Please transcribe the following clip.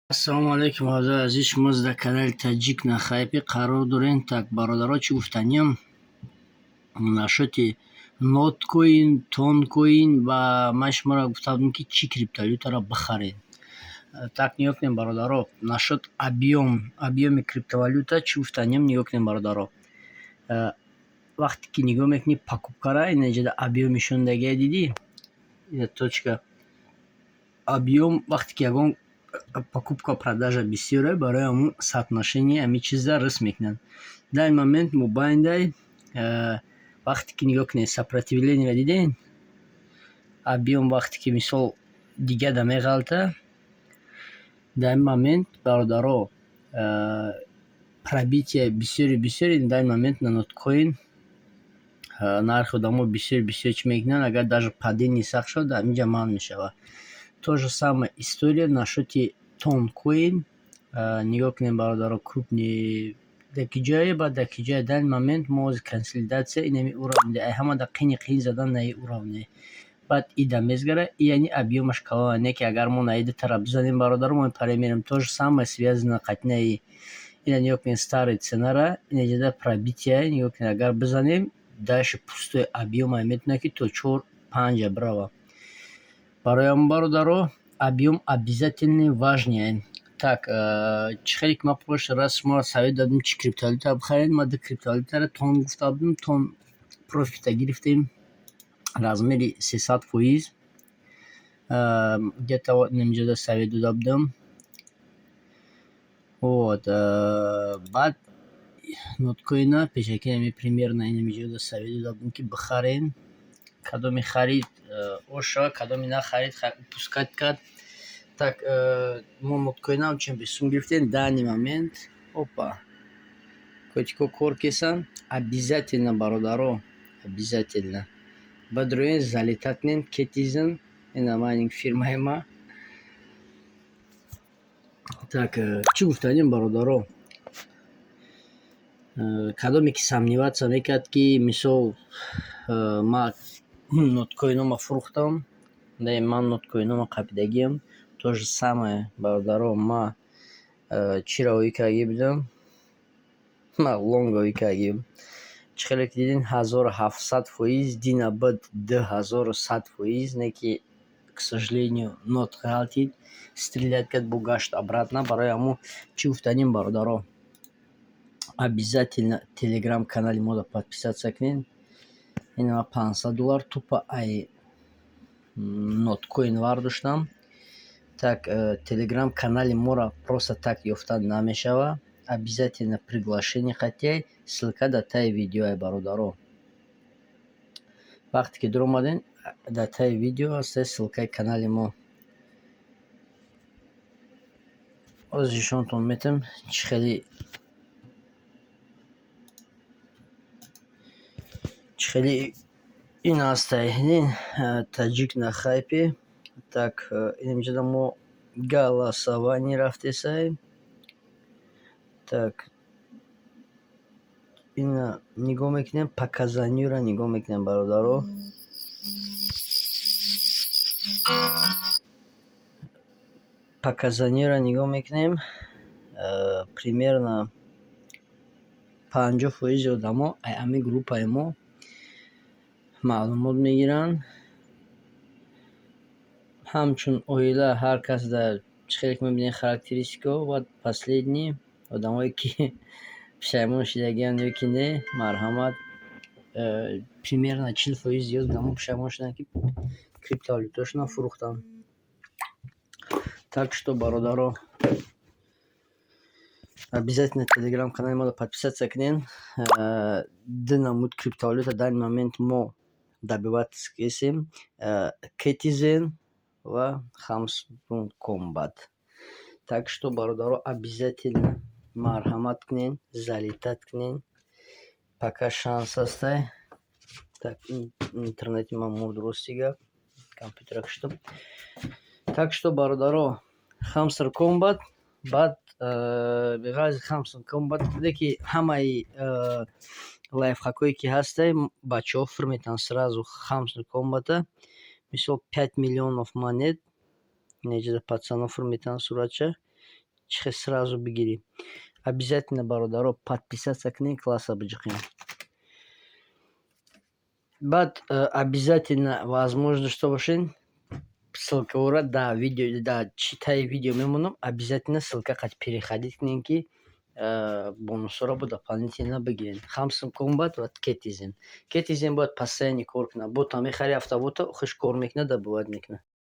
Ассалому алайкум, бародари азиз. Шумо дар канали «Таҷик на хайпе» қарор дорем. Так, бародаро, чӣ гуфтаниям насчёти ноткоин, тонкоин ва ман шуморо гуфта будам, ки чӣ криптовалютаро бихаред. Так, нигоҳ кунед, бародаро, насчёт объём, объёми криптовалюта чӣ гуфтаниям. Нигоҳ кунед, бародаро, вақте ки нигоҳ мекунӣ покупкара, ина инҷода объём нишондагия, дидӣ, ина точка объём. Вақте ки ягон покупка, продажа бисёре, барои ҳамун соотношение ҳамин чиза риск мекунанд. Дар ин момент мобайндай, вақте ки нигоҳ кунед, сопротивлениеро дидем, объём вақте ки, мисол, дигада меғалта, дар ин момент, бародаро, пробитие бисёри бисёри. Дар ин момент на ноткоин нархи одамо бисёр бисёр чӣ мекунанд. Агар даже падение сахт шавад, дар ҳаминҷа манъ мешавад. То же самое история насчёти тонкоин. Нигоҳ кунед, бародаро, крупный дар ки ҷое, баъд дар ки ҷое. Дар ин момент мо ҳозир консолидатсия инами уровне, ай ҳамада қини қин задан на и уровне, баъд ида мезгара, яъне объёмаш калона. Не ки агар мо на и дутара бизанем, бародаро, мо паре мерем. То же самое связано қатъи ина. Нигоҳ кунед старый ценара, ина ҷода пробитие. Нигоҳ кунед, агар бизанем, дальше пустой объёмае, метавонад, ки то чор панҷа бирава. Барои ҳамон, бародаро, объём обязательно важный. Так, чӣ хеле ки ман прошлый раз шуморо совет додам, чӣ криптовалюта бихаред, ман ду криптовалютаро, тон гуфта будам. Тон профита гирифтем размери 300%, где-то инамиҷода совет дода будам. Вот, баъд ноткоина пешакӣ ҳами примерно инамиҷода совет дода будам, ки бихарен. Кадоме харид, ош шавад, кадоме нахарид, упускать кард. Так, мо ноткоина ҳамчунин бесум гирифтем. Данный момент, опа, котико кор кесан. Обязательно, бародаро, обязательно баъд залетать кунед Кетизн, ина майнинг фирмаи ма. Так, чӣ гуфтанем, бародаро, кадоме ки сомневаться мекард, ки, мисол, ман ноткоинома фурӯхтам, не, ман ноткоинома қапидагиам. То же самое, бародаро, ма чиро ҳоӣ кардагӣ будам? Ма лонг ҳоӣ кардагиам. Чӣ хеле ки дидем, 1700%, дина буд 2100%, не ки, к сожалению, нот ғалтид, стрелять кард, бо гашт обратно. Барои ҳамон чӣ гуфтанем, бародаро, обязательно телеграм канали моро подписаться кунед. Ина ман 500 доллар тупо ай ноткоин вардоштам. Так, телеграм канали моро просто так ёфта намешавад, обязательно приглашение қатъияй, ссылка дар таи видеоай, бародаро. Вақте ки дуромадем, дар таи видео ҳаста ссылкаи канали мо. Ҳозир нишонтон метавам, чӣ хеле ин ҳастай. «Таҷик на хайпе». Так, инҷода мо голосование рафтесай. Так, ина нигоҳ мекунем, показанияро нигоҳ мекунем, бародаро. Показанияро нигоҳ мекунем, примерно 50 фоизи одамо ай ҳамин группаи мо маълумот мегиранд. Ҳамчун оила ҳар кас дар чӣ хеле ки мебинед, характеристикаҳо. Ва последний одамое ки пушаймон шудагианд ё ки не, марҳамат. Примерно 40% зиёд одамо пушаймон шуданд, ки криптовалютаошонро фурӯхтанд. Так что, бародаро, обязательно телеграм канали моро подписаться кунед. Ду намуд криптовалюта дар ин момент мо добиваться кесем: Кетизен ва Хамстер Комбат. Так что, бародаро, обязательно марҳамат кунед, залетать кунед, пока шанс ҳастай. Так, интернети ман мурд, рости гап, компютера куштам. Так что, бародаро, Хамстер Комбат, баъд беғайри Хамстер Комбат, ки ҳамаи лайфхакҳое ки ҳастай, бачаҳо фир метавонанд сразу Хамстер Комбата, мисол, 5 миллионов монет, инҷода пацано фир метавонанд суратша. Чӣ хел сразу бигирӣ. Обязательно, бародаро, подписаться кунед, класса биҷиқед. Баъд обязательно возможно дошта бошед, ссылкаҳоро дар видео, дар таи видео мемонам, обязательно ссылка қати переходить кунед, ки бонусҳоро бо дополнительно бигиред. Хамстер Комбат ва Кетизен. Кетизен бояд постоянно кор кунад. Бота мехари, автобота, худш кор мекунад, добывать мекунад.